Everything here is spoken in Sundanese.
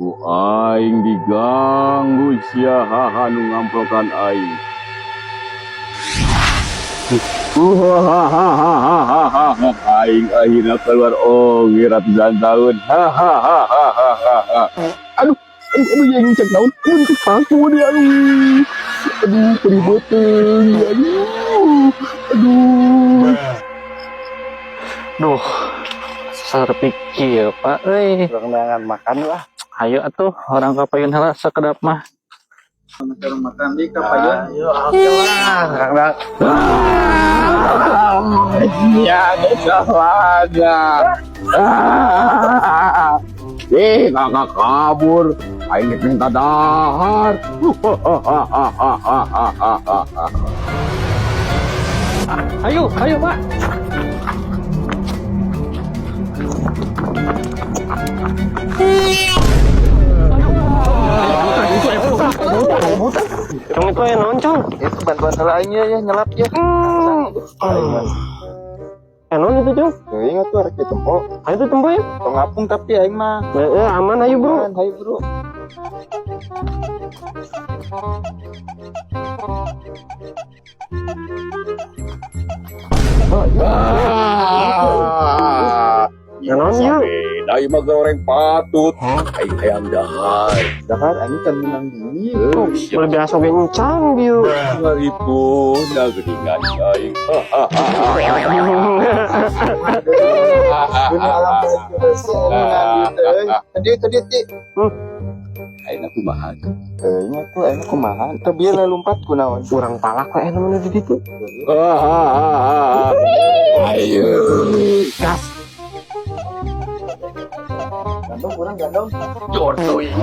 Ku aing diganggu sia nu ngamplokan aing. Aing akhirnya keluar oge ratusan tahun. Hahaha. Aduh, aduh, aduh, yang cek naon? Aduh, paku dia, aduh. Aduh, perih beuteung, aduh. Aduh. Duh, terpikir, Pak euy. Urang neangan makan lah. Ayo atuh, urang ka payun heula sakedap mah. Makan makan di ka payun. Ayo, oke lah. Ya, salahnya. Ah, eh, kakak kabur. Aing rek minta dahar. Ayo, ayo, Pak. Cong, itu ya naon, Cong? Itu bantuan heula aing ya, ya nyelap ya. Aing mah. Eh, naon itu, Cong? Teuing atuh arek ditempo. Ayo tuh tempo ya. Tong ngapung tapi aing mah. Eh, aman ayo, Bro. Aman, hayu bro. Ah, Ya, naon ieu? Beda ieu mah goreng patut. Aing hayang dahar. Dahar aing kan menang duit. Eh, Boleh biasa oge encan bieu. Ribu geuningan aing. Dunia alam hese menang duit euy. Tadi tadi ti. Aing kumaha? Teuing atuh aing kumaha? Teu bieu lompat kunaon? Urang palak we namanya di ditu. Ayo. Gas. Gandong kurang gandong. Jor teuing.